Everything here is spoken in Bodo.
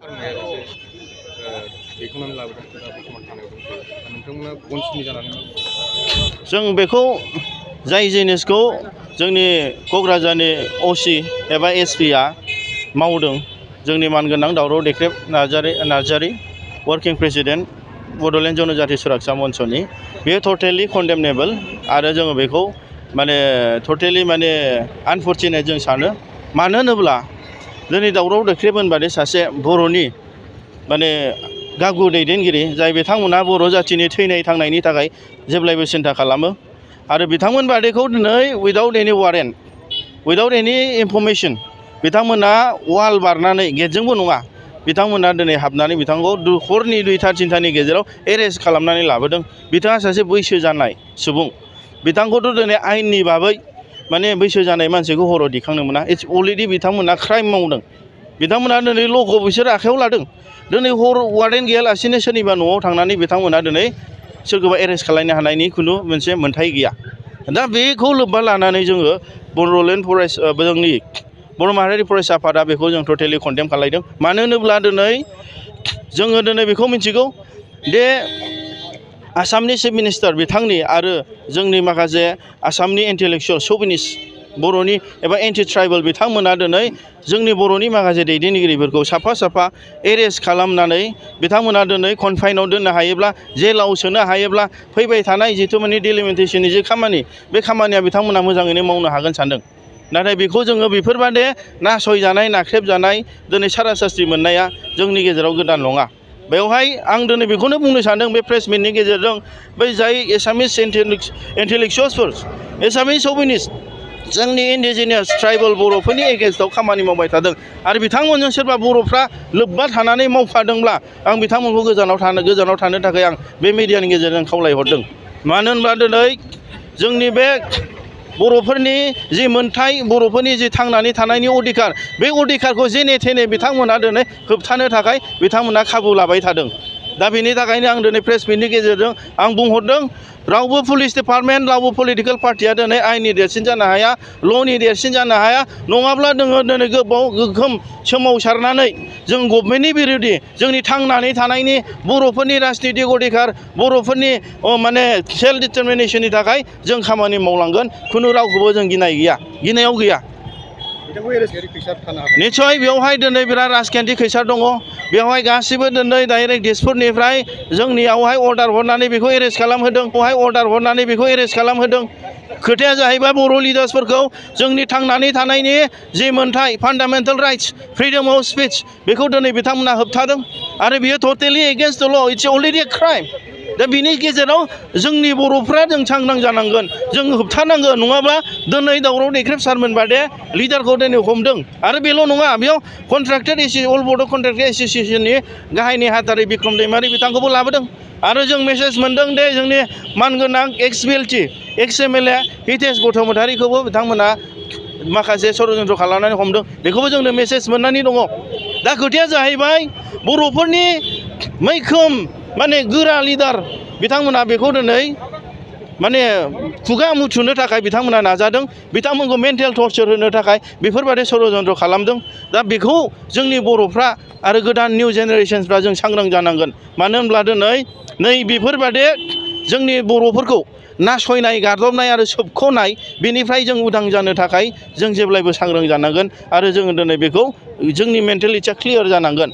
जों बेखौ जाय जिनिसखौ जोंनि क'क्राझारनि असि एबा एसपिआ मावदों जोंनि मानगोनां दावराव देख्रेब नार्जारी वर्किं प्रेसिडेन्ट बड'लेण्ड जनजाति सुरक्षा मन्चनि बेयो टटेलि कन्डेमनेबल आरो जोङो बेखौ माने टटेलि माने आनफर्चुनेट जों सानो मानो होनोब्ला दिनै दावराव देख्रेब होनबादि सासे बर'नि माने गागु दैदेनगिरि जाय बिथांमोना बर' जाथिनि थैनाय थांनायनि थाखाय जेब्लायबो सिन्था खालामो आरो बिथांमोन बादिखौ दिनै उइदाउट एनि वारेन्ट उइदाउट एनि इनफरमेसन बिथांमोना वाल बारनानै गेटजोंबो नङा बिथांमोना दिनै हाबनानै बिथांखौ हरनि 2:30 गेजेराव एरेस्ट खालामनानै लाबोदों। बिथाङा सासे बैसो जानाय सुबुं बिथांखौथ' दिनै आयेननि बाबै माने बैसो जानाय मानसिखौ हराव दिखांनो मोना इट्स अलरेडि बिथांमोना क्राइम मावदों बिथांमोना दिनै ल'खौ बिसोर आखायाव लादों दिनै हर वारेन्ट गैयालासिनो सोरनिबा न'आव थांनानै बिथांमोना दिनै सोरखौबा एरेस्ट खालामनो हानायनि खुनु मोनसे मोन्थाय गैया। दा बेखौ लोब्बा लानानै जोङो बड'लेण्ड जोंनि बर' माहारियारि फरायसा आफादा बेखौ जों टटेलि कन्डेम खालामदों। मानो होनोब्ला दिनै जोङो दिनै बेखौ मिथिगौ दे आसामनि चिफ मिनिस्टार बिथांनि आरो जोंनि माखासे आसामनि इन्टेलेक्सुवेल श'भिनिस्ट बर'नि एबा एन्टि ट्राइबेल बिथांमोना दिनै जोंनि बर'नि माखासे दैदेनगिरिफोरखौ साफा साफा एरेस्ट खालामनानै बिथांमोना दिनै कनफाइनाव दोननो हायोब्ला जेलाव सोनो हायोब्ला फैबाय थानाय जिथु माने डिलिमिटेसननि जे खामानि बे खामानिया बिथांमोना मोजाङैनो मावनो हागोन सानदों। नाथाय बेखौ जोङो बेफोरबादि नासयजानाय नाख्रेबजानाय दिनै सारा सास्ति मोननाया जोंनि गेजेराव गोदान नङा। बेवहाय आं दिनै बेखौनो बुंनो सानदों बे प्रेस मिटनि गेजेरजों बै जाय एसामिस इन्टेलेक्सुवेल्सफोर एसामिस श'भिनिस्ट जोंनि इन्डिजिनियास ट्राइबेल बर'फोरनि एगेन्स्टआव खामानि मावबाय थादों आरो बिथांमोनजों सोरबा बर'फ्रा लोब्बा थानानै मावफादोंब्ला आं बिथांमोनखौ गोजानाव थानो थाखाय आं बे मिडियानि गेजेरजों खावलायहरदों। मानो होनब्ला दिनै जोंनि बे बर'फोरनि जि मोन्थाय बर'फोरनि जि थांनानै थानायनि अधिकार बे अधिकारखौ जेने थेने बिथांमोना दिनै होबथानो थाखाय बिथांमोना खाबु लाबाय थादों। दा बेनि थाखायनो आं दिनै प्रेस मिटनि गेजेरजों आं बुंहरदों रावबो पुलिस डिपार्टमेन्ट रावबो पलिटिकेल पार्टिया दिनै आयेननि देरसिन जानो हाया ल'नि देरसिन जानो हाया नङाब्ला जोङो दिनै गोगोम सोमावसारनानै जों गभर्नमेन्टनि बिरोधि जोंनि थांनानै थानायनि बर'फोरनि राजनितिक अधिकार बर'फोरनि माने सेल्फ डिटारमिनेसननि थाखाय जों खामानि मावलांगोन खुनु रावखौबो जों गिनायाव गैया। निस्सय बेवहाय दिनै बिराद राजखान्थि खैसार दङ बेवहाय गासिबो दिनै डाइरेक्ट दिसपुरनिफ्राय जोंनियावहाय अर्डार हरनानै बेखौ एरेस्ट खालामहोदों खोथाया जाहैबाय बर' लिडार्सफोरखौ जोंनि थांनानै थानायनि जि मोन्थाय फान्डामेन्टेल राइट्स फ्रिडम अफ स्पिच बेखौ दिनै बिथांमोना होबथादों आरो बियो totally against the law' it's already a crime. दा बिनि गेजेराव जोंनि बर'फ्रा जों सांग्रां जानांगोन जों होबथानांगोन नङाब्ला दिनै दावराव देख्रेब सारमोन बादे लिडारखौ दिनै हमदों आरो बेल' नङा बेयाव कन्ट्राक्टेड अल बड' कन्ट्राक्टेड एस'सिएशननि गाहाय नेहाथारि बिक्रम दैमारि बिथांखौबो लाबोदों आरो जों मेसेज मोन्दों दे जोंनि मानगोनां एक्स बिएलटि एक्स एमएलए हितेश बसुमतारीखौबो बिथांमोना माखासे षड्यन्त्र खालामनानै हमदों बेखौबो जोंनो मेसेज मोननानै दङ। दा खोथाया जाहैबाय बर'फोरनि मैखोम माने गोरा लिडार बिथांमोना बेखौ दिनै माने खुगा मुथुनो थाखाय बिथांमोना नाजादों बिथांमोनखौ मेन्टेल टर्चार होनो थाखाय बेफोरबादि षड्यन्त्र खालामदों। दा बेखौ जोंनि बर'फ्रा आरो गोदान निउ जेनेरेशनफ्रा जों सांग्रां जानांगोन मानो होनब्ला दिनै नै बेफोरबादि जोंनि बर'फोरखौ नासयनाय गादबनाय आरो सोबख'नाय बेनिफ्राय जों उदां जानो थाखाय जों जेब्लायबो सांग्रां जानांगोन आरो जोङो दिनै बेखौ जोंनि मेन्टेलिटिया क्लियार जानांगोन।